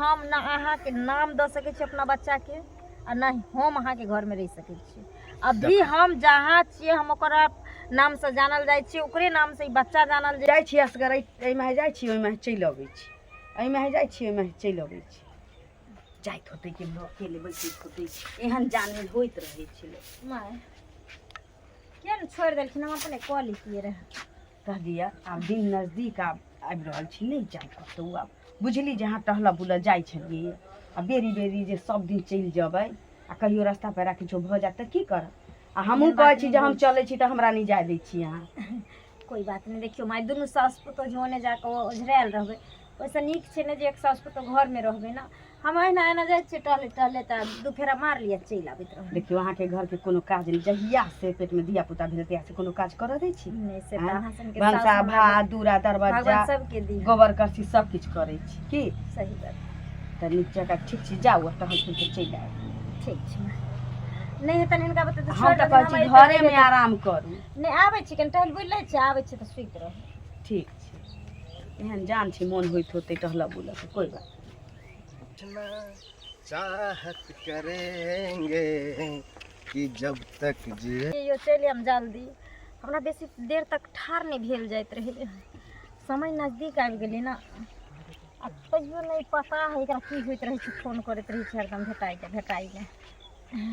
हम ना अहाँके नाम दऽ सकै छी अपना बच्चाके आ ना हम अहाँके घरमे रहि सकै छी। अभी हम जहाँ छियै हम ओकर नामसँ जानल जाइ छियै, ओकरे नामसँ ई बच्चा जानल जाइ छी। असगर एहिमे जाइ छी, ओहिमे चलि अबै छी, एहिमे जाइ छी, ओहिमे चलि अबै छी। जाइत होतै केम्हरो, अकेले बैसैत होतै, एहन जान होइत रहै छलै। माय किया ने छोड़ि देलखिन, हम अपने कऽ लैतियै रहए। कह दिअ, आब दिन नजदीक आब आबि रहल छी, नहि जाउ कतहु आब। बुझली, जहाँ टहलऽ बुलऽ जाइ छलियै आ बेरी बेरी जे सब दिन चलि जेबै आ कहियो रास्ता पेरा किछो भऽ जायत तऽ की करब? आ हमहूँ एहन बात कहै छी नहि जे हम होइ छै। चलै छी तऽ हमरा नहि जाय दै छी अहाँ। कोइ बात नहि। देखियौ माय, दुनू सासु पुतोह जे ओने जाकऽ ओझरायल रहबै, ओहिसँ नीक छै ने जे एक सासु पुतोह घरमे रहबै ने। हम एहिना एना जाइ छियै टहले टहले, तऽ दू फेरा मार लिअ, चलि आबैत रहबै। देखियौ, अहाँके घरके कोनो काज नहि। जहिया से पेटमे धिया पुता भेल तहिया से कोनो काज करऽ दै छी? नहि, से तऽ आँय? अहाँ सनके सासु भनसा हमरा भात, दूरा दरवज्जा, भगवान सबके दी। गोबर करसी सब किछु करै छी की? सही बात। तऽ नीक जकाँ ठीक छी, जाउ आ टहल फिर के चलि आयब। ठीक छै। नहि हेतनि हिनका बते तऽ हम छोड़ि तऽ देथिन। कहै हम छी अइते घरेमे नहि आराम करू। नहि, आबै छी, कनि टहल बुलि लै छी, आबै छी तऽ सुति रहू। ठीक छै। एहन जान छै, मोन होइत होतै टहलऽ बुलऽ के, कोइ बात नहि। चाहत करेंगे कि जब तक जिए। यौ चलि आयब जल्दी, हमरा बेसी देर तक ठाढ़ नहि भेल जाइत रहै। समय नजदीक आबि गेलै ने, आ तैयो नहि पता है एकरा की होइत रहै छै, फोन करैत रहै छै हरदम भेटाइके भेटाइके।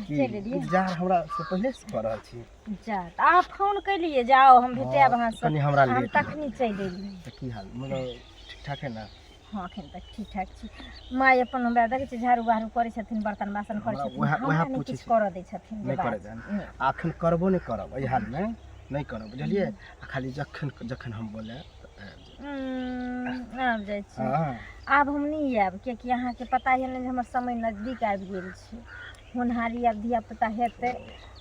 की चलि एलियै। इंतजार हमरा से पहिले से कऽ रहल छी। जा, तऽ अहाँ फोन केलियै, जाउ हम भेटायब अहाँसँ। कनि हमरा हम लेट भऽ तखनी चलि एलियै। तऽ की हाल, मतलब ठीक ठाक है ने? हँ, एखन तक ठीक ठाक छी। माय अपन हमरा देखै छी झाड़ू बहारू करै छथिन, बर्तन बासन करै हमरा छथिन। उएह हमरा उएह नहि पूछै किछु छी। करऽ दै छथिन जे नहि बात करऽ देन। नहि। आ एखन करबो नहि करब, एहि हालमे नहि करब, बुझलियै? आ खाली जखन जखन हम बोले तऽ आबि जायब। आबि जाइ छी। हँ। आब हम नहि आयब, किएकि अहाँके पता यऽ ने जे हमर समय नजदीक आबि गेल छै। होनहारी आब धियापुता हेतै।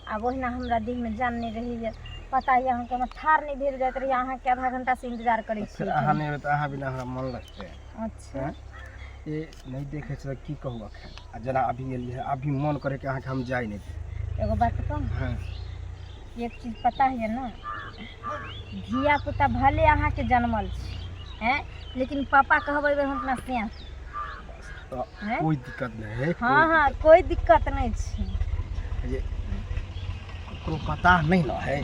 आब ओहिना हमरा देहमे जान नहि रहैए। पता यऽ अहाँके, हमर ठाढ़ नहि भेल जाइत रहैए, अहाँके आधा घण्टासँ इन्तजार करै तऽ छी फेर अहाँ नहि एबै तऽ अहाँ बिना हमरा मन लगतै? अच्छा। आँय? ए नहि देखै छै तऽ की कहू एखन। आ जेना अभी एलियै हँ, अभी मन करे कि अहाँके हम जाय नहि दी। एगो बात कहूँ? हँ। एक चीज पता है ने, धिया पुता भले अहाँके जनमल छै हैं, लेकिन पापा कहबै हम अपना सिया। तऽ हैं? कोइ दिक्कत नहि है। हँ हँ, कोइ दिक्कत नहि छै। जे ककरो पता नहि ने है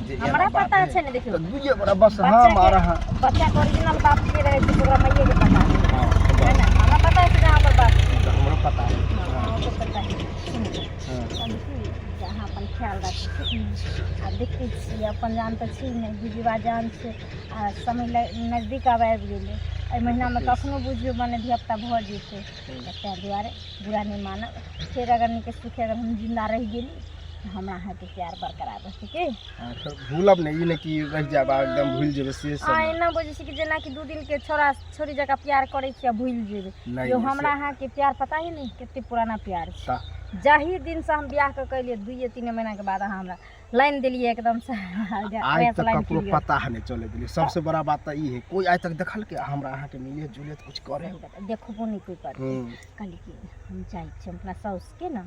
जे एना हमरा बात पता है। छै ने, देखियौ। तऽ दुइए गोटा बस बच्चा हम के आओर अहाँ। बच्चा के ओरिजिनल बाप के रहै छै, ओकरा माइये के पता है। हँ, है बस। ने, हमरा पता है जे अहाँ पर बाप तऽ हमरो पता है। हँ, हँ। अहाँके पता है। सुनू, हँ। कहली कि जे अहाँ अपन ख्याल राखू, ठीक ने? आ देखै छियै, अपन जान तऽ छी नहि, विधवा जान छै आ समय नजदीक आब आबि गेलै। एहि महीनामे कखनो बुझियौ मने धियापुता भऽ जेतै। तऽ ताहि दुआरे बुरा नहि मानब। फेर अगर नीके सुखे अगर हम जिन्दा रहि गेली तऽ हमरा अहाँके प्यार बरकरार रहतै की? हँ, फेर भूलब नहि, ई नहि कि रहि जायब आ एकदम भूलि जेबै से सब अहाँ नहि। एना बुझै छी कि जेनाकि 2 दिनके छोड़ा छोड़ी जकाँ प्यार करै छी आ भूलि जेबै। नहि यौ, नहि, हमरा से अहाँके प्यार पता ही नहि कते पुराना प्यार छै। तऽ जाहि दिनसँ हम बियाह कऽ के एलियै, 2-3 महीनाके बाद अहाँ हमरा लाइन देलियै एकदमसँ। आइ वएहसँ तक लाइन ककरो क्लियर। पता नहि चलै देलियै। सबसे बड़ा बात तऽ ई है, कोइ आइ तक देखलकै हमरा अहाँके मिले जुले तऽ कुछ करे? सही बात, देखबो नहि कोइ करतै। कहली कि हम जाइ छी, हम अपना साउसके ने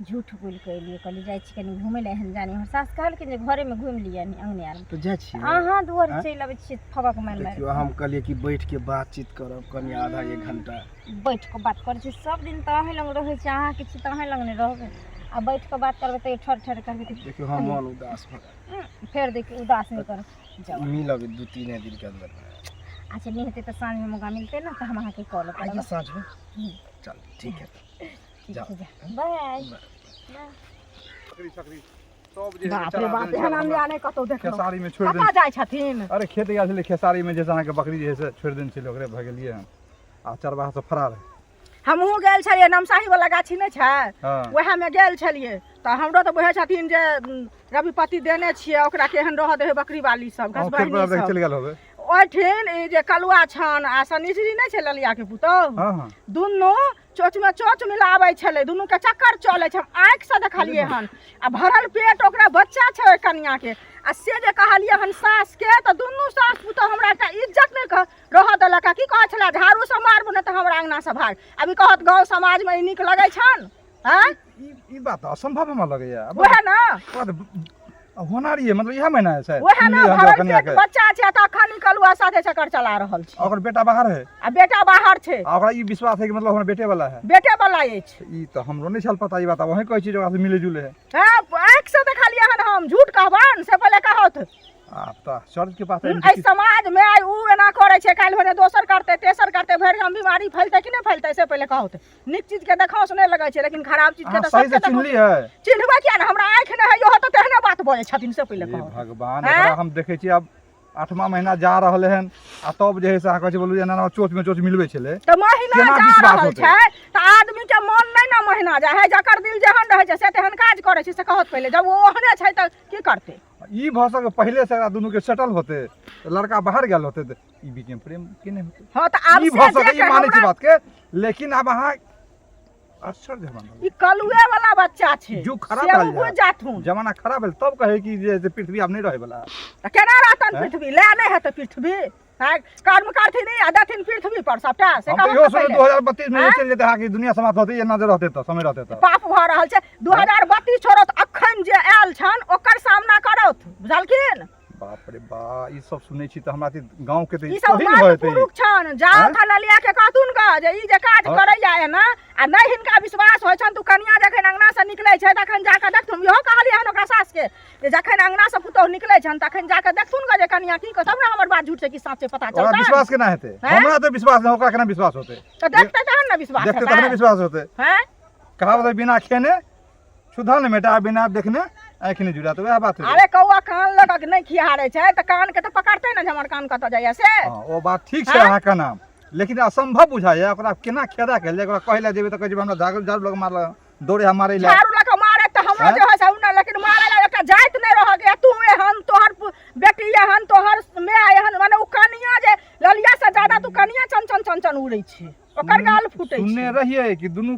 झूठ बोलि कऽ एलियै। कहली जाइ छी कनि घुमै लए, एहन जानी। हमर सास कहलखिन जे घरेमे घुमि लिअ अङ्गने आरमे। तऽ जाइ छियै। अहाँ दुआरे आँय? चलि अबै छियै फबक मारि मारि। देखियौ, हम कहलियै कि बैठ के बातचीत करब कनि आधा एक घंटा। बैठ कऽ बात करै छी सब दिन तऽ अहीं लग रहै छी। अहाँके छी तऽ अहीं लग ने रहबै। आ बैठ कऽ बात करबै तऽ ठर ठर करबै तऽ देखियौ, हम मन उदास भऽ गेल। फेर देखियौ, उदास नहि करब, जाउ। मिलब 2-3 दिन के अंदर। अच्छा, नहि हेतै तऽ साँझमे मौका मिलतै ने तऽ हम अहाँके कॉल करब। आइए साँझ में? हम्म। चल, ठीक है। ठीक जाउ। छै, जा, बाय बाय। बकरी सकरी सब जे है से बाप रे चरा बाप, देने एहन छल हमरा। अन्याय नहि कतहु देखलहुँ। खेसारी में छोड़ि कतऽ देने। जाइ छथिन? अरे, खेत गेल छलै, खेसारी में जे छै अहाँके बकरी जे है से छोड़ि देने छलै, ओकरे भगेलियै हन आ चरवाहा सब फरार है। हमहूँ गेल छलियै, नमसाही वाला गाछी नहि छै? हँ। उएहमे गेल छलियै तऽ हमरो तऽ बुझै छथिन जे रविपति देने छियै, ओकरा केहन रहऽ देबै बकरी वाली सब? अहूँ खेत पर घसबहिनी देख सब चलि गेल होबै। ओहिठिन ई जे कलुआ छन आ शनिचरी नहि छै ललियाके पुतोहु? हँ हँ। दुनू चोचमे चोच मिलाबै छलै, दुनूके चक्कर चलै छै, हम आँखिसँ देखलियै हन। आ भरल पेट ओकरा बच्चा छै ओहि कनियाके। आ से जे कहलियै हन सासके तऽ दुनू सास पुतोहु हमरा एकटा इज्जत नहि रहऽ देलक। आ की कहै छलै, झाड़ूसँ मारबो, नहि तऽ हमरा अङ्गनासँ भाग। अभी कहत गाँव समाजमे ई नीक लगै छनि? आँय? ई बात तऽ असम्भव हमरा लगैया। वएह ने। ओकरा तऽ होना रहिए मतलब इएह महीना है शायद। वएह ने, सुनलियै हन जे भरल कनिया पेट के बच्चा छै, तऽ अखन ई कलुआ साथे चक्कर चला रहल छै। आ ओकर बेटा बाहर है। आ बेटा बाहर छै। आ ओकरा ई विश्वास है कि मतलब हमर बेटे वाला है। बेटे वाला अछि। ई तऽ हमरो नहि छल पता ई बात, आब अहीं कहै छी जे ओकरा से मिले जुले है। हँ, आँखिसँ देखलियै हन, हम झूठ कहबनि से पहिले कहत। आब तऽ आश्चर्य के बात है। एहि समाजमे आइ ओ एना करै छै, काल्हि भने दोसर करतै, तेसर करतै, भरि गाम बीमारी फैलतै कि नहि फैलतै से पहिले कहत। नीक चीज के देखाओ नहि लगै छै, लेकिन खराब चीज के अहाँ तऽ सही से सबके चिन्हली है? चिन्हबै किया ने, हमरा आँखि नहि है इहो तऽ तेहने बात बजै छथिन से पहिले हे कहत। भगवान! आँय? एकरा हम देखै छी आब आठमा महीना जा रहल हन आ तब जे है से अहाँ कहै छै बोलू जे एना एना चोच में चोच मिलबै छलै। तऽ महीना केना जा विश्वास रहल होतै? छै तऽ आदमी के मन नहि ने महीना जाइ है, जकर दिल जेहन रहै छै से तेहन काज करै छै से कहत पहिले। जब ओ ओहने छै तऽ की करतै? ई भऽ सकै पहिले से एकरा दुनू के सेटल होतै तऽ लड़का बाहर गेल होतै तऽ ई बीच में प्रेम के नहि होतै। हँ, तऽ आब ई से भऽ सकै, जे ई मानै छी हमरा बात के, लेकिन आब अहाँ आश्चर्य हमरा। ई कलुए वाला बच्चा छै, युग खराब से भेल ओ बुझि जाय। जाथुन। जमाना खराब भेल तब कहै कि जे से पृथ्वी आब नहि रहै वाला। तऽ केना रहतन? आँय? पृथ्वी लए नहि हेतै पृथ्वी? आँय, कर्म करथिन ई आ देथिन पृथ्वी पर सबटा से हम तऽ कहू इहो तऽ सुनू पहिले। 2032 में आँय? चलि जेतै अहाँके दुनिया समाप्त होतै, एना जे रहतै तऽ समय रहतै तऽ पाप भऽ रहल छै। 2032 छोड़त, अखन जे आयल छन ओकर सामना करत, बुझलखिन? बाप रे बा, ई सब सुनै छी तऽ हमरा तऽ गाँव के तऽ ई सब सही मर्द भऽ जेतै। पुरुख छन, जाओ आँय? था ललिया के कहथुन ग जे ई जे काज हँ। करैया एना आ नहि हिनका विश्वास होइ छन, तू कनिया जखन अंगना से निकलै छै तखन जाकऽ देखथुन। इहो कहलियै हन ओकरा सास के जे जखन अंगना से पुतोहु निकलै छन तखन जाकऽ देखथुन ग जे कनिया की कहत, तब ने हमर बात झूठ छै कि साँच छै पता ओकरा चलतै। विश्वास केना हेतै? आँय? हमरा तऽ विश्वास नहि, ओकरा केना विश्वास होतै? तऽ देखतै तहन ने विश्वास देखतै हेतै। तखने विश्वास होतै। हैं? कहावत है, बिना खेने क्षुधा नहि मेटा, बिना देखने आँखि नहि जुड़ा, तऽ वएह बात अरे कौआ कान लऽ कऽ नहि खिहारै छै तऽ कान के तऽ पकड़तै ने जे हमर कान कतऽ जाइया से। हँ, ओ बात ठीक छै आँय? अहाँके नाम, लेकिन असम्भव बुझाइया, ओकरा केना खेदा कयल जाय? ओकरा कहै लए जेबै तऽ कहै छै हमरा झाड़ू झाड़ू लऽ कऽ मारलक, दौड़े हम मारै लए। झाड़ू लऽ कऽ मारे तऽ हमरो आँय? जे होइ छै ओ नहि, लेकिन मारै लए एकटा जाति नहि रहऽ के, तू एहन, तोहर बेटी एहन, तोहर माय एहन, माने ओ कनिया जे ललिया से ज्यादा तू कनिया चन चन चन चन उड़ै छै, ओकर गाल फूटै सुनने छै। रहियै कि दुनू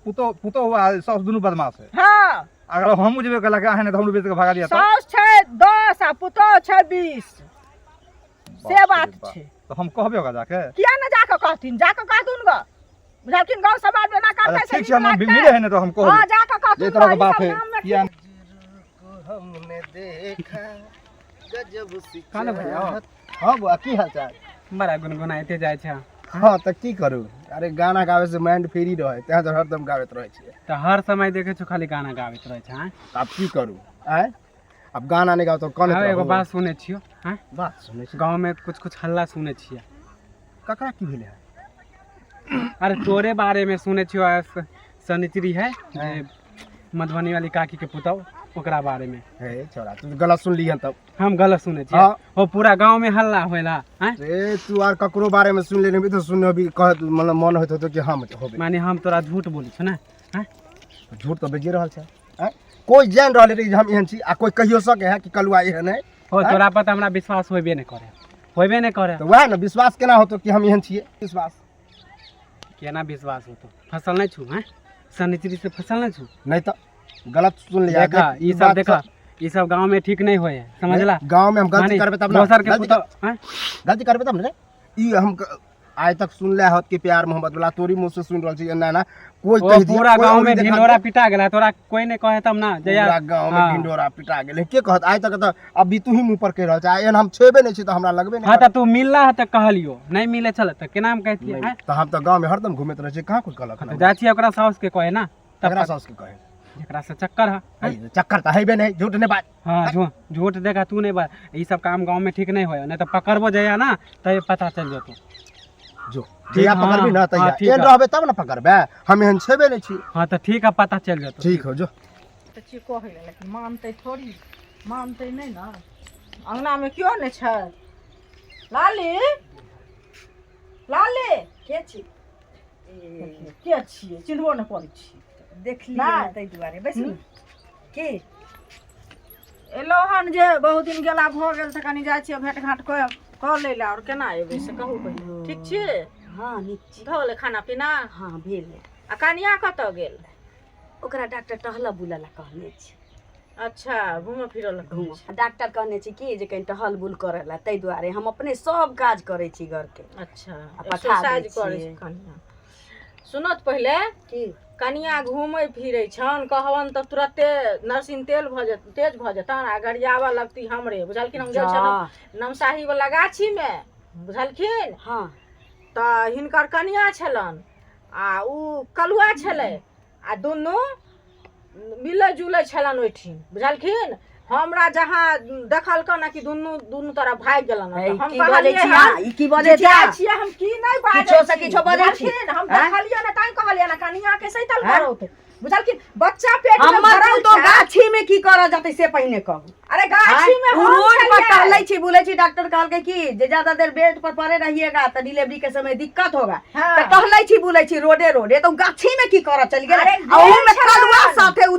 पुतोह पुतोह आ साउस दुनू बदमाश है। हँ। अगर हमहूँ जेबै कहलक अहाँ नहि तऽ हमरो बेच कऽ भगा दिया तऽ साउस छै 10 आ पुतोह छै 20, से बाप रे बात बाप। छै। तऽ हम कहबै ओकरा जाके? किया ने जाकऽ कहथिन, जाकऽ कहथुन ग, बुझलखिन? गाँव समाज में एना करतै अच्छा से ठीक नीक छै, हम लागतै? मिले है ने तऽ हम कहबै। हँ, जाकऽ कहथुन जे तरहके ग, ई बात सब है गाममे किया हमने देखा गजब सी काले भैया। चाहत। हाँ बुआ, की हाल चाल? बड़ा गुनगुनाइते जाइ छै। हाँ, तऽ की करू, अरे गाना गाबै से माइंड फ्री रहै, तें तऽ हरदम गाबैत रहै छियै। तऽ हर समय देखै छौ खाली गाना गाबैत रहै छै, आँय? आब की करू, आँय? आब गाना नहि गाउ तऽ कनैत आब एगो रहू। बात सुनै छियौ, आँय? बात सुनै छी। गाँवमे कुछ कुछ हल्ला सुनै छियै। ककरा की भेलै? अरे तोरे बारेमे सुनै छियौ, आ शनिचरी है जे मधुबनी वाली काकी के पुतहु, ओकरा बारेमे। हे छोरा, तू गलत सुनली हन तब। हम गलत सुनै छियै? हाँ। ओ पूरा गाँवमे हल्ला होइला, आँय? रे तू आर ककरो बारे में सुन लेने तऽ सुन अभी कह, मतलब मन होइत होतो कि हम होबे। माने हम तोरा झूठ बोलै छौ ने, आँय? झूठ तऽ बेजे रहल छै, आँय? कोइ जानि रहल है कि हम एहन छी आ कोइ कहियो सके है कि कलुआ एहन है? हो, तोरा पर तऽ हमरा विश्वास होबे नहि करे, होबे नहि करे। तऽ वएह ने, विश्वास केना होतो कि हम एहन छियै? विश्वास केना विश्वास होतो? फसल नहि छू, आँय? शनिचरी से फसल नहि छू। नहीं तऽ गलत सुन लिया। देखा, ई सब देखा, ई सब गाँव में ठीक नहीं होए है, समझला? गाँव में हम गलती माने करबे तब ना। दोसर के गलती पुतहु, आँय? गलती करबे तब ने रे। ई हम आइ तक सुनले होत कि प्यार मोहब्बत वाला तोरी मुँह से सुन रहल छी, एना एना कोई ओ कहि दिया, पूरा कोई गाँव औरी में देखा ढिंढोरा दिया। पिटा गेला, तोरा कोई नहीं कहे तब ना जया। पूरा गाँव में हाँ। ढिंढोरा पिटा गेलै, के कहत? आइ तक तऽ अभी तू ही मुँह पर कहि रहल छ, आ एहन हम छेबे नहि छी तऽ हमरा लगबे नहि हाँ, करत। तऽ तू मिलला है तऽ कहलियो, नहीं मिले छल तऽ केना हम कहतियै? नहि, आँय? तऽ हम तऽ गाँव में हरदम घूमैत रहै छी, कहाँ कोई कहलक तऽ हमरा? जाइ छियै ओकरा साउस के कहे ना तब। ककरा साउस के कहे? जेकरा से चक्कर है। है, चक्कर तऽ हेबे नहि, झूठ नहि बाज। हाँ, झूठ देखा तू नहीं बाज, ई सब काम गाँव में ठीक नहीं होय, नहीं तऽ पकड़बो जया ना तऽ पता चल जेतो। जो ठीक, जहिया हाँ, पकड़बी ना तहिया। हाँ, ठीक एहन है। रहबे तब ने पकड़बे, हम एहन छेबे नहि छी। हाँ, तऽ ठीक है, पता चल जेतो। ठीक हो, जो। तऽ छी कहै लए, लेकिन मानतै थोड़ी, मानतै नहि ने। अङ्गनामे केओ नहि छै। लाली, लाली! के छी? के छियै, चिन्हबो नहि करै छी। देखलियै नहि। ताहि दुआरे बैसू ने। के एलहुँ हन जे बहुत दिन गेला भऽ गेल तऽ कनि जाइ छियै भेँट घाँट कऽ कऽ लै लए, आओर केना एबै से कहू पहिने। ठीक छी? हँ, नीक छी। भऽ गेलै खाना पीना? हँ, भेलै। आ कनिया कतऽ गेल? ओकरा डॉक्टर टहलऽ बुलऽ लए कहने छै। अच्छा, घूमऽ फिरऽ लए घूमऽ डॉक्टर कहने छै कि जे कनि टहल बुल करऽ लए, ताहि दुआरे हम अपने सब काज करै छी घरके। अच्छा, आ पठा दै एक्सरसाइज करै छियै। छै कनिया। सुनत पहिले की? कनिया घूमै फिरै छन, कहबनि तऽ तुरते नरसिंह तेल भऽ जेत, तेज भऽ जेतनि आ गरियाबऽ लगती हमरे, बुझलखिन। हम गेल छलहुँ नमसाही वाला गाछीमे, बुझलखिन। हँ। तऽ हिनकर कनिया छलनि आ ओ कलुआ छलै आ दुनू मिलै जुलै छलनि ओहिठिन, बुझलखिन। हमरा जहाँ देखलकनि कि दुनू दुनू तरफ भागि गेलनि। हे, हम की बजै कहलियै छी हन अहाँ? ई की बजै जे छी जाइ अहाँ? छियै हम की नहि बाजै किछो से छी, किछो बजै छी। बुझलखिन? हम आँय? देखलियै ने तैं कहलियै ने, कनिया के सैतल आँय? करौत, बुझलखिन। बच्चा पेट में हमर भरल पुतोह छै। गाछी में की करऽ जेतै से पहिने कहू। अरे गाछी में उ हम रोड पर छलियै। टहलै छी बुलै छी, डॉक्टर कहलकै कि जे ज्यादा देर बेड पर पड़े रहिएगा तऽ डिलीवरी के समय दिक्कत होगा। हाँ। तऽ टहलै छी बुलै छी रोडे रोडे, तऽ उ गाछी में की करऽ चलि गेलै? अरे आ ओहू में गेल छलनि। कलुआ साथे उ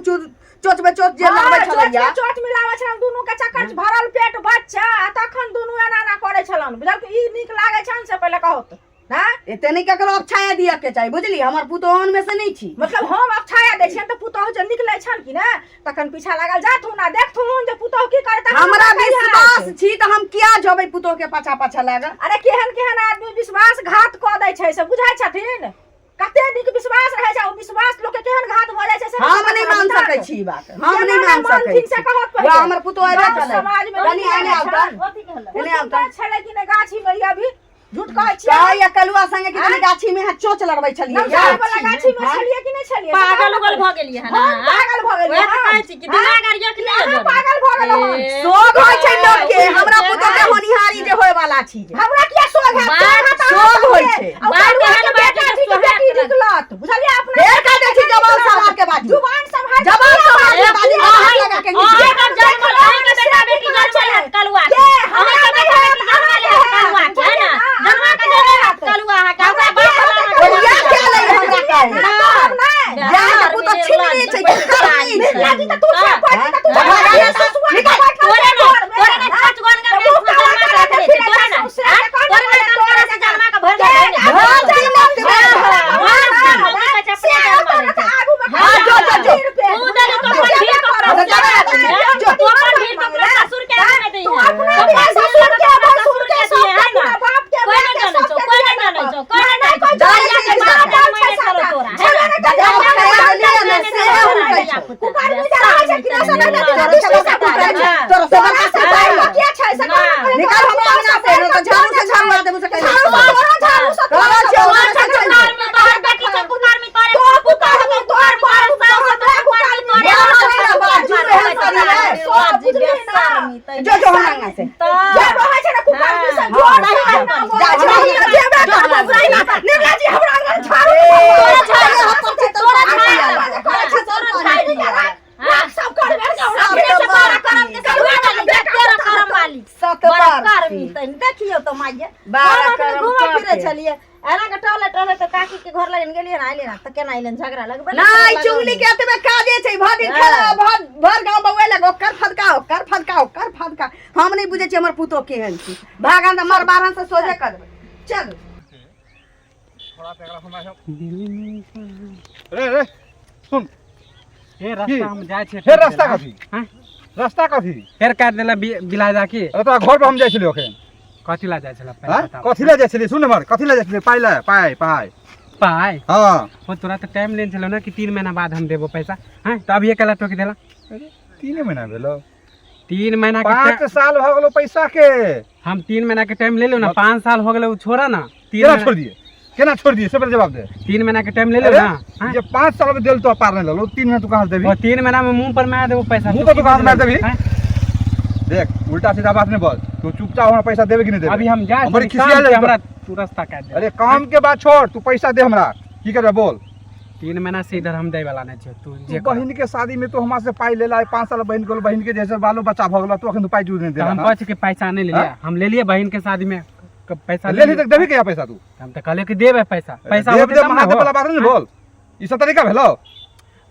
चोच में चोच जे हाँ, लगबै चोट छलैया। के चोट मिलाबै छलनि दुनू के चक्कर, भरल पेट बच्चा आ तखन दुनू एना एना करै छलनि, बुझलखिन। ई नीक लागै छनि से पहिले कहत हैं? एते नहि ककरो अपछाया दिअ के चाही, बुझली। हमर पुतोह ओहन में से नहि छी। मतलब हम अपछाया दै छियनि तऽ पुतोह जे निकलै छनि कि ने तखन पीछा लागल जाथुन आ देखथुन जे पुतोह की करे, तखन हमरा हमरा कहिया विश्वास हेतै। छी तऽ हम किया जबै पुतोह के पाछा पाछा लागल? अरे केहन केहन आदमी विश्वासघात कऽ दै छै से बुझै छथिन? कते नीक विश्वास रहै छै, ओ विश्वास लोक के केहन घात भऽ जाइ छै से हम नहि मान पता सकै छै। छी ई बात, हम केना नहि मान सकै मानथिन से छी। कहत पहिले। वएह हमर पुतोह अयबे गाँव करै। समाज मे कनी एने आउ तऽ, कथी कहलक? एने आउ तऽ। छलै कि नहि गाछी मे? ई अभी झूठ कहै छियै। कहैया कलुआ संगे कि कनी आँय? गाछी में अहाँ चोच लड़बै छलियै। नवजात वाला गाछी मे छलियै कि नहि छलियै? पागल उगल भऽ गेलियै हन हम अहाँ? पागल भऽ गेलियै वएह तऽ हन। कहै छी कि दिमाग आर यऽ कि नहि अहाँ यऽ? पागल भऽ गेलहुँ हन। ए, सोग होइ छै लोक के, हमरा बुझलियै। पुतोह के होनिहारी जे होय वाला छी जे। हमरा किया सोग हैत? बात तोहर हाथ अहाँ सोग होइ सबके। छै। आ बात कलुआ एहन के बात बेटा छै छी कि सोहाग बेटी करत। निकलत, बुझलियै? अपना फेर कह दै छी जवान सवार के बाजू। जुबान सम्हार के जवान किया सवार के बाजू? बाजू, हाथ लगा के घीच। अहाँ सब जनमल, अहाँके बेटा बेटी जनमल हैत कलुआ के। के? हमरा अहाँके नहि बेटा हैत, बेटी जनमल अहाँके हैत कलुआ के, है ने? हैत। जनमा के देने हैत कलुआ अहाँके। ओकरा बाप वाला अहाँके ओरिया के लै हमरा कहू। तोहर नहि। जाय के पुतोह छिनरी छै, करनी छै। लागी तऽ तू छै, पढ़ी तऽ तू हाँ। छै, ससुआ के बैठल तोरे छै ने घरमे। तोरे ने छठ गन गन तऽ मुँह काला जन्मा करा के के रखने छै, फिरै तोरे ने छै, आँय? तोरे ने कनकरा से जन्मा के भरि देने छै। भर दिन एतबे। से होता ने तऽ आगूमे हाँ, जो, जो, जो। तू देली तो अपन भीड़ को जो, जो, जो। तू अपन भीड़ को अपना ससुर के आगे में दही तू है। अपना तू भी अपन ससुर भीड़ के को अपना भसुर के दिए सबके है ना? पूरा बाप के कोई माय नहीं के जानै छौ, सबके कोई नहीं दिए जानै ना। छौ, कोई नहीं नहि जानै छौ। कोई जाइया जानै के छै, बाप साटा जन्मै छै नहि छलौ साटा। तोरा, है छेबे ना? नहि करै, जाइया जाइया के के लिए ने बाप से जन्मै हुनकै छलौ। छौ। कुकर्मी जे रहै छै कि नहि से नहि तोरा नहि से बड़का कुकर्मी छै, तोरा से तोरा बड़का से कुकर्मी। बड़का किया छै से ना। कहना पहिले। निकाल तोरा हमरा अंगना से, नहि तऽ झाड़ू से झाड़ू मार देबो से कहि। झाड़ू से तोरा, झाड़ू से तोरा तोरा, छियौ, तोरा तोरा से चलि जो। कुकर्मी, तोहर बेटी छौ कुकर्मी, तोरे तोर कुकर्मी, कुकर्मी, तोर तोहर बाप, सास तोहर छौ माय कुकर्मी, कुकर्मी, तोरे बाप सास रे छौ बाप, कुकर्मी, जुए है शरीर है। सब बुझली ना। जो जो हमरा अंगना से। जे रहै छै ने कुकर्मी से जोर से हाँ। ना बोलै जा, छै। जा, हमरा जेबे जो, करबौ, जो, बुझली ना? निर्मला जी हमरा अंगना झाड़ू तोरा झाड़ू झाड़ू तोरा तोरा झाड़ू झाड़ू करै छै, सब तोरा पानी। झाड़ू राख सब करबे ने, सब अपने से बार बड़ा करम के सलुआ वाली, तेरा करम वाली। सत बड़ा बार करमी तनि देखियौ तऽ माइये, बारह हम अपने करम घूमऽ फिरै कऽ के। छलियै एना के टहले टहले तऽ काकी के घर लगन गेलियै ने, अयलियै ने तऽ केना अयलनि झगड़ा लगबे ने नहीं करऽ चुगली के एतबे काजे छै, भर दिन हाँ। खेला भर भर गाँव बौए लग, ओकर फदका ओकर फदका ओकर फदका। हम नहीं बुझै छी हमर पुतोह केहन छी। भागन तऽ मर बारहन से सोझे कर देबै। चल रे रे सुन। हे रास्ता हम जाइ छियै। फेर रास्ता कथी? आँय? रास्ता कथी? फेर काटि देला बिलाय जाके। अरे तोरा घर पर हम जाइ छलियै अखन। कथी ला जाइ छला पहिले आँय? बताउ। कथी लए जाइ छलियै? सुन हमर, कथी लए जाइ छलियै? पाइ लए, पाइ पाइ। पाइ? हँ। हो तोरा तऽ टाइम लेने छलौ ने कि 3 महीना बाद हम देबो पैसा। हँ तऽ अभिये कैला टोकि देला? अरे 3 महीना भेलो? 3 महीना के 5 साल भऽ गेलो पैसा के। हम 3 महीना के टाइम ले लो ना, 5 साल हो गेलै उ छोड़ा ना। तीन केना महीना छोड़ दिए? केना छोड़ दिए से पहिले जवाब दे। 3 महीना के टाइम ले लो अरे, ना। हाँ? जे 5 साल में देल तो पार नहीं लेलो, 3 महीना तू कहाँ से देबी? और 3 महीना में मुंह पर मार देबो पैसा। मुंह पर तू कहाँ से मार देबी? हाँ? देख उल्टा सीधा बात नहीं बोल, तू चुपचाप हमरा पैसा देबे कि नहीं देबे? अभी हम जा हमर छी, खिसिया काम जाय छै हमरा, तू रास्ता काट दे। अरे काम के बात छोड़, तू पैसा दे हमरा, की करबे बोल? 3 महीना से इधर हम दै वाला नहीं छियो, तू जे तू बहिन के शादी में तो हमरा से पाई लेला, 5 साल बहिन के बहिन के जैसे बालो बच्चा भ गेलो, तू अखन तो पाई जूझ नहीं तो देला। हम हाँ? कहै छी कि पैसा नहीं लेलिए, हम लेलिए बहिन के शादी में पैसा ले ली तक देबी के पैसा तू? हम तो कहले कि देबे पैसा, पैसा देब होते दे तब ना महादेव हो। वाला बात नहीं बोल, ई सब तरीका भेलो?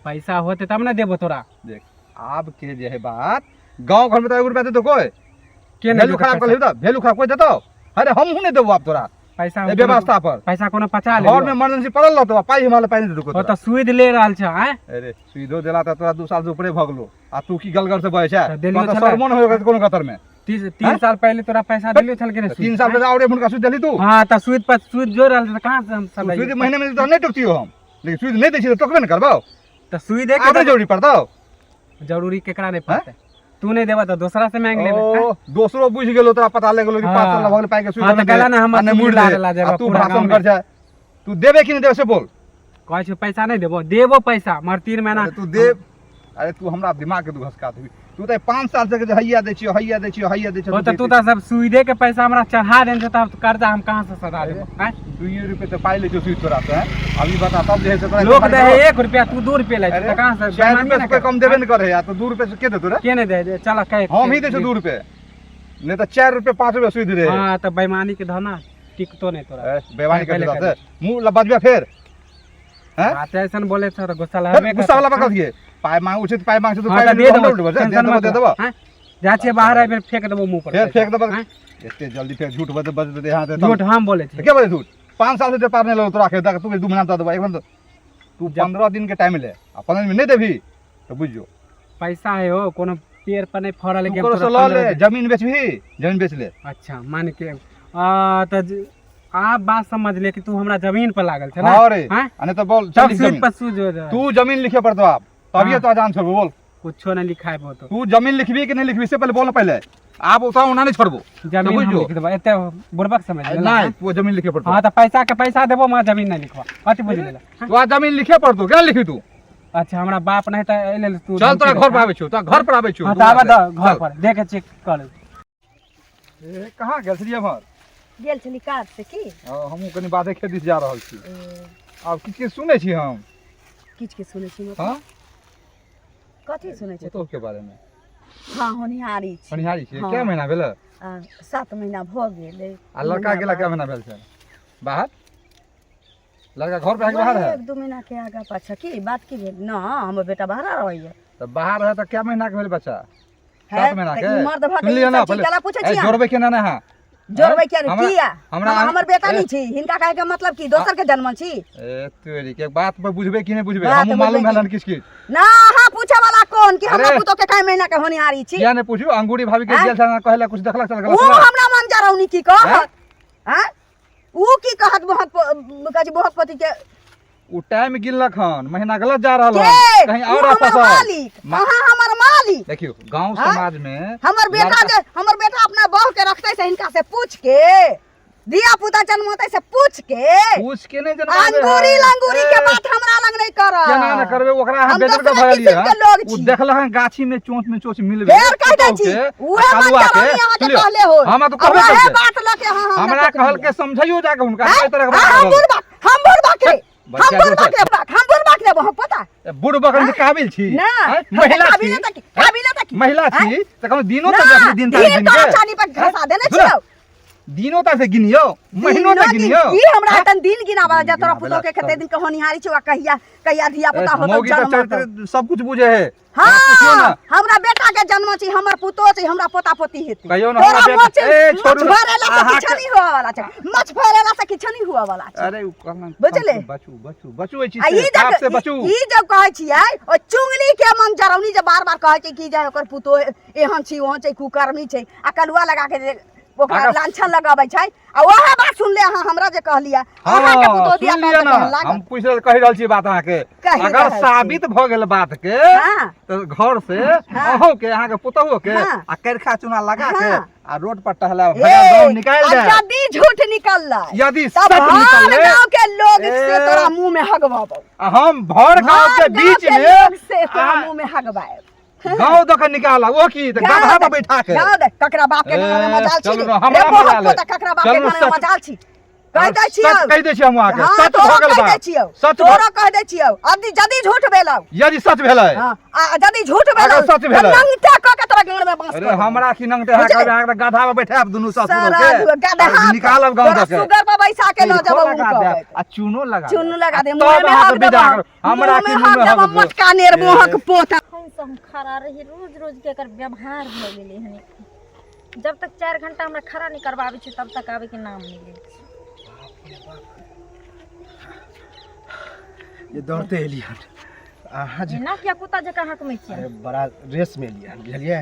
पैसा होते तब ना देबो तोरा। देख आब के जे है बात, गांव घर में तो 1 रुपया देतो कोई के नहीं वैल्यू देतो खराब कर पैसा? लेबी त वैल्यू खराब कोई देतो? अरे हम हूं नहीं देबो आब तोरा पैसा ए व्यवस्था पर। पैसा कोनो पचा ले घर में इमरजेंसी पड़ल रहतो, पाई हमरा पाई नहीं देतो ओ तो सूद ले रहल छ। आय अरे सुइदो देला त तोरा 2 साल से ऊपरे भ गेलो, आ तू की गलगर से बहे छै? तऽ देलियो तोरा तऽ छलै। शर्मो न होय कोनो कतर में। 3 आँय? साल पहले तोरा पैसा देलियो छल कि नहीं? 3 साल पहले औरे हुनका सूद देली तू? हां त सूद पर सूद जोड़ रहल छ, कहां से हम सब सूद महीने में तो नहीं टोकतियो हम। लेकिन सूद नहि दै छी तऽ टोकबे ने करबौ। तऽ सुई दे आब के नहि जरूरी पड़तौ। जरूरी केकरा नहि पड़तै? तू नहि देबा तऽ दोसरा से मांगि लेबै। ओ दोसरो बुझि गेलो, तोरा पता लागि गेलो कि 5 साल हाँ। भऽ गेल पाइ के सूद हाँ, तऽ नहि कहला दे, ने हमर आ नहि सूद मुड़ि ला दे, ला जेबा आ तू पूरा भाषण गाँवमे। कर जाए। तू देबे कि नहि देबे से बोल। कहै छै पैसा नहि देबो, देबो पैसा मगर 3 महीना। अरे तू दे, अरे तू हमरा दिमाग के तू घसका देबी। तू तऽ 5 साल से जे हैया दै छियो, हैया दै छियो, हैया दै छियो। ओ तऽ तू तऽ सब सूदे के पैसा हमरा चढ़ा देने छै, तब कर्जा हम कहाँ से सधा देबो? आँय? 2 रुपये तऽ पाइ लै छियो सूद तोरा से। अभी बता तब जे है से तोरा लोक दै है 1 रुपया, तू 2 रुपया लै छै, तऽ कहाँ से? 4 बेईमानी रुपये ने से कोई कर। कम देबे नहि करे है, तऽ 2 रुपये से के देतो रे? के नहि दै? चल कह। हम ही दै छियो 2 रुपये, नहि तऽ 4 रुपये 5 रुपये सूद रे। हाँ तऽ बेईमानी के धना टिकतो नहि तोरा। ए, बेईमानी पहिले कर कर। से मुंह ला बजबे फेर हैं? बात ऐसन बोले छौ तऽ गुस्सा फेर लगबे। गुस्सा वाला बात करिए। पाइ मांग, उचित पाइ मांग छै तऽ हाँ पाइ तऽ दे दे देबो, देबो, दे टेंशन देबो, मत दे देबो। हाँ? जा छियै बाहर आबि फेंक देबो मुंह पर फेर पैसा। फेंक देबो। हाँ? एते जल्दी फेर झूठ बज बज दे यहाँ से झूठ हम बोले छियै? के बजे झूठ? 5 साल से जे पार नहीं लगो तोरा के, तू 2 महीना दे देबो। एक बार तू 15 दिन के टाइम ले, आ 15 दिन में नहीं देबही तऽ बुझि जो। पैसा है हो कोनो पेड़ पर नहीं फड़ल है तू कि हम ककरो से तोरा लऽ 15 ले, दिन- जमीन बेचबही, जमीन बेच ले। अच्छा मान के आ तऽ आब बात समझ ले कि तू हमरा जमीन पर लागल छै ना? हाँ रे। हाँ? आ नहीं तऽ बोल तब चल लिख सूद जमीन। पर सूद हो जाए। तू जमीन लिखे पड़तो आप तभिए हाँ। तो जान छोड़बो। बोल। कुछो नहीं लिखाए तो। तू जमीन लिखबी कि नहीं लिखबी से पहले बोल ना। पहले आप ओता ओना नहीं छोड़बो। जमीन बुझ हम जो। लिख देबो, एते बुड़बक समझ लेला। नहीं, तू जमीन लिखे पड़तो। हाँ तऽ पैसा के पैसा देबो, मगर जमीन नहीं लिखबो। कथी बुझि लेला? तू आ जमीन लिखे पड़तो, केना लिखी तू? अच्छा हमरा बाप नहीं तऽ एहि लेल तू चल तोरा धमकी घर पर दै। आबै छियौ, तोरा घर पर आबै छियौ। हाँ तऽ आबऽ दऽ घर चल। पर देखे चेक कर। ए, कहाँ गेल छलियै एम्हर? गेल छली काज से की। हमहूँ कनि बाधे खेत दिस जा रहल छी। आब किछु किछु सुनै छी हम। किछु के सुनै छी मतलब? हाँ। कथी सुनै छी? पुतोह के बारे मे। हाँ होनिहारी छी। होनिहारी छी? हाँ। कै महीना भेल? आ, 7 महीना भऽ गेलै। आ लड़का गेला कै महीना भेल छै बाहर? लड़का घर पर है कि बाहर है? 1-2 महीना के आगा पाछा। की बात की भेल न? हमर बेटा बाहर रहैया। तऽ बाहर है तऽ कै महीना के भेल बच्चा? है, 7 महीना तऽ के। ई मर्द भऽ के सुनलियै ई ना सब चीज पहिले? केला पूछै ए, छी अहाँ? जोड़बै केना ने अहाँ? जोड़बै किया नहि? हमरा- किया? हमरा- हमर बेटा ए, नहि छी? हिनका कहै के मतलब की दोसर के जन्म छी? ए तोरी के बात पर बुझबै कि नहि बुझबै? बात हमहूँ मालूम बुझबै भेल हन किछु किछु। ना अहाँ पूछे वाला कोन कि हमरा अरे। पुतोह के कै महीना के होनिहारी छी? किया नहि पूछू? अंगूरी भाभी के आँय? गेल छल कहले कुछ देखलक चल उ हमरा मन जरौनी की कहत? आँय? आँय? उ की कहत? बहुत कहै छै बृहस्पति के उ टाइम गिनलक हन, महीना गलत जा रहल के हन, कहीं उ और हमर फसल। मालिक, अहाँ हमर मालिक। देखियौ गांव आँय? समाज में हमर बेटा लड़का- जे हमर बेटा अपना बहू के रखते से हिनका से पूछ के, धिया पुता जन्मते से पूछ के। पूछ के नहीं जन्माबे है। अंगूरी लंगूरी के ए, बात हमरा लग नहीं करब। केना ने करबै? ओकरा अहाँ हम बेजर के दोसरा भऽ गेलियै किसिम के हन। लोग उ छी। देखलक हन गाछी में चोंच में चोंच मिलबे फेर कह दै छी पुतोहु के, उहे आ कलुआ मन के, जरौनी अहाँके सुनियौ, कहले होय। हमरा तऽ आ कहबे उहे करतै। बात लऽ के अहाँ हमरा हमरा टोकलियै। कहल के समझैयो जाके हुनका आँय? एहि तरह के बात आँय, हम करल। बुढ़बा, हम बुढ़बा के, हम बच्चा बुढ़बा दोसर। के, हम बुढ़बा के लेबो, हम पता। ए, बुढ़ बकरी के काबिल छी? ना, आँय? हम महिला काबिले छी? तक, काबिले तक। महिला आँय? छी तऽ कहू दिनो ना, तक देखली दिन तारीख ढेर दिन तोरा के। चानी पर घसा देने सुन, छियौ। दिनो तक से गिनियो, महीनो तक दिनो गिनियो। की हमरा आँय? एतन दिन गिनावा जा दिन तोरा गिनाबे पुतोह के ला कते दिन के होनिहारी छौ आ कहिया कहिया धिया पुता होतौ मौगी तऽ जन्म होतौ। चरित्र सब कुछ बुझे है। अहाँ पुछियौ हाँ ना। हमरा बेटा के जन्म छी, हमर पुतोह छी, हमरा पोता पोती हेतै। कहियौ ना, तोरा हमरा बेटा- मोच ए, मछ छोड़ू ना। भरेला से अहाँके- किछु नहीं हुआ वाला छै, मछ भरेला से किछु नहीं हुआ वाला छै। अरे उ कहलन बुझले? बचू बचू बचू एहि चीज आ ई से, पाप जब से बचू। ई जब कहै छियै ओ चुंगली के मन जरौनी जे बार बार कहै छै कि जे ओकर पुतोह एहन छी ओहन छै कुकर्मी छै आ कलुआ लगा के जे ओकरा अगर- लांछन लगाबै छै आ ओहे बात सुनले अहाँ हमरा जे कहलियै अहाँके हाँ, पुतोह दिया सुन लिअ कहत ना, केहन हम लागत? पूछि रहल कहि रहल छी बात अहाँके। कहि अगर रहल छी। साबित भऽ गेल बात के हाँ। तऽ घर से हाँ। अहूँ के अहाँके पुतोहुओ के हाँ। आ करखा चूना लगा के हाँ। आ रोड पर टहला ए, भगा गाँव निकालि आ दे। यदि झूठ निकललै यदि तब सच हर निकललै गाँव के लोग से ए, तोरा मुंह में हगबबौ। आ हम भर गाँव हर के गाँव बीच के में लोग से तोरा आ मुंह में हगबाएब। गाँव दऽ के निकालब ओ की तऽ गाँव गदहा पर दे- बैठा के। गाँव दे ककरा बाप के ए, गाना में मजाल छी चलू रे? ने, हमरा रे मजाल बहुत है। ककरा बाप के चलू गाना में सच- मजाल छी? कहि दै छियौ। सच कहि दै छियै हम अहाँके। हाँ, सच तोरो भऽ गेल कहि दै बात। छियौ। सच तोरो कहि दै छियौ। यदि यदि झूठ भेलौ, यदि सच भेलै, हाँ, आ यदि झूठ भेलौ अगर सच तऽ भेलै। नंगटा कऽ के तोरा गाँड़ में बाँस अरे कऽ देबौ। हमरा की नंगटे अहाँ बुझलियै? कहबै अहाँके गधा पर बैठायब दुनू सासुर सारा के गदहा पर। निकालब गाँव तोरा दऽ के। सुगर पर बैसा के लऽ सिरखो जेबौ। लगा उनकर। देब आ चूनो लगा चूनो देब। लगा आ दे तब मुँह में अहाँके हक विदा देबौ। करब। हमरा मुँह की में मुँह हक में हक देबौ देब। मोटका नेर मुँहक पोता। अखन से हम खड़ा रही, रोज रोज के एकर व्यवहार भऽ गेलै हन। जब तक 4 घंटा हमरा खड़ा नहि करबाबै छै तब तक आबैके नाम नहि लै छै। ये दौड़ते एलियै हन अहाँ जे एना किया कुत्ता जकाँ हकमै छियै? अरे बड़ा रेस में एलियै हन बुझलियै।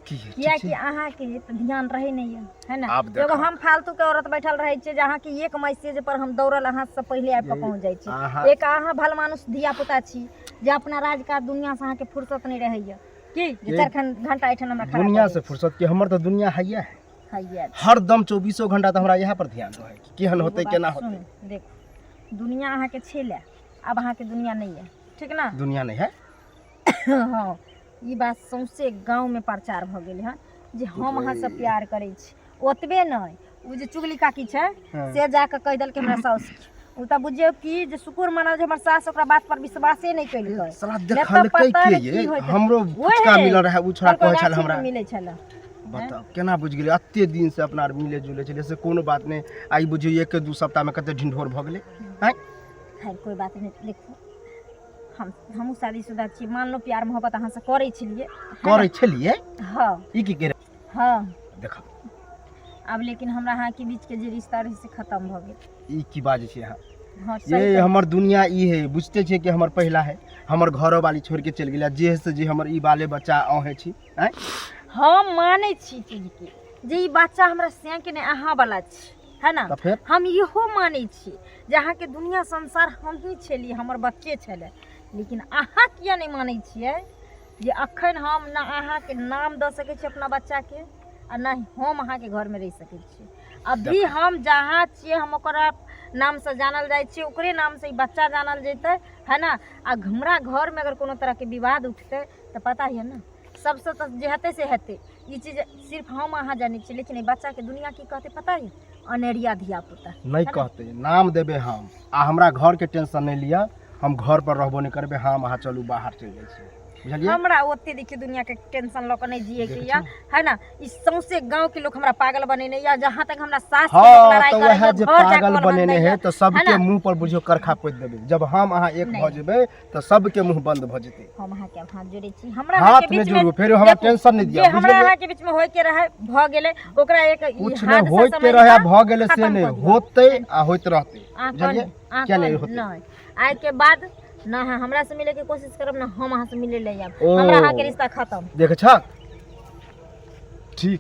की ठीक कियाकि छै? अहाँके तऽ ध्यान रहै नहि यऽ है ने। आब देखब। एगो हम फालतू के औरत बैठल रहै छियै जे अहाँके एक मैसेज पर हम दौड़ल अहाँ से पहिले आबि कऽ पहुँच जाइ छी। एक अहाँ भलमानुस धिया पुता छी जे अपना राज काज दुनिया से अहाँके फुर्सत नहि रहैया की जे 4 घंटा एहिठाम हमरा खड़ा दुनिया कऽ से फुर्सत के हमर तऽ दुनिया हैया है। हैया। हरदम 24 घंटा तऽ हमरा इएह पर ध्यान रहै कि केहन होतै एगो बात केना होतै। सुनू, देखू दुनिया अहाँके छेलै, आब अहाँके दुनिया नहि है, ठीक ना? दुनिया नहीं है। हाँ, ई बात सौंसे गाँवमे प्रचार भऽ गेलै हन जे हम अहाँसँ प्यार करै छी। ओतबे नहि, ओ जे चुगली काकी छै से जाकऽ कहि देलकै हमरा साउसके। ओ तऽ बुझियौ कि जे शुक्र मनाउ जे हमर सास ओकरा बात पर विश्वासे नहि केलकै। साला नहि तऽ देखलकै पता के नहि ये की होइत। हमरो ओहे फुचका मिलल रहै, ओ छोड़ा कहलकै कहै छल गाछीमे हमरा। मिलै छलै। बताउ केना बुझि गेलै? एते दिन से अपना आर मिले जुले छलै से कोनो बात नहि, आइ बुझियौ 1 2 सप्ताहमे कते ढिंढोर भऽ गेलै। आँय खैर कोइ बात नहि। देखू हमहूँ शादीशुदा छी, मानलो प्यार मोहब्बत अहाँसँ करै छलियै। करै छलियै? हाँ। ई की करै? हाँ। देखब आब, लेकिन हमरा अहाँके बीचके जे रिश्ता रहै से खतम भऽ गेल। ई की बाजै छी अहाँ? हाँ सही ये कहै। हमर दुनिया ई है, बुझते छियै कि हमर पहिला है, हमर घरो वाली छोड़ के चलि गेलै, जे है से जे हमर ई बाले बच्चा अहें छी। आँय हम मानै छी चीजके जे ई बच्चा हमरा सैंके नहि अहाँ वाला छी, है ना? तऽ फेर हम इहो मानै छी जे अहाँके दुनिया संसार हमही छलियै, हमर बच्चे छलै। लेकिन अहाँ किया नहि मानै छियै जे अखन हम ना अहाँके नाम दऽ सकै छी अपना बच्चाके आ ना हम अहाँके घरमे रहि सकै छी। अभी हम जहाँ छियै हम ओकरा नामसँ जानल जाइ छियै, ओकरे नामसँ ई बच्चा जानल जेतै, है ना? आ हमरा घरमे अगर कोनो तरहके विवाद उठतै तऽ पता यऽ ने सबसँ तऽ जे हेतै से हेतै। ई चीज सिर्फ हम अहाँ जानै छियै, लेकिन एहि बच्चाके दुनिया की कहतै पता यऽ? अनेरिया धिया पुता नहि कहतै। नाम देबै हम, आ हमरा घरके टेंशन नहि लिअ, हम घर पर रहबो नहि करबै। हम अहाँ चलू बाहर चलि जाइ छियै, बुझलियै? हमरा ओते देखियौ दुनिया के टेंशन लऽ कऽ नहि जिए के यऽ, है ना? ई सौंसे गांव के लोग हमरा पागल बनेने यऽ, जहाँ तक हमरा सास के लोग हाँ लड़ाई तऽ करैया, वएह जे घर जाके पागल बल बनेने बनतै है तऽ सबके है ना? मुंह पर बुझियौ करखा पोति देबै। जब हम अहाँ एक नहि। भऽ जेबै तऽ सबके मुंह बंद भऽ जेतै। हम अहाँके आब हाथ जोड़ै छी, हमरा हाथ अहाँके नहि बीच में जोड़ू, फेर हमरा देखू, टेंशन नहि दिअ, जे हमरा बुझलियै? अहाँके बीच में होय के रहै भऽ गेलै, ओकरा एक ई कुछ नहि हादसा होइते समझि रहै कऽ भऽ गेलै से खतम नहि कऽ दिअ। होतै आ होइत रहतै, अहाँ बुझलियै? अहाँ किया नहि होतै? नहि, आइ के बाद ना अहाँ हमरा से मिले के कोशिश करब ना हम अहाँ से मिले ले आयब। ओ। हमरा अहाँके रिश्ता खत्म। देख छक ठीक।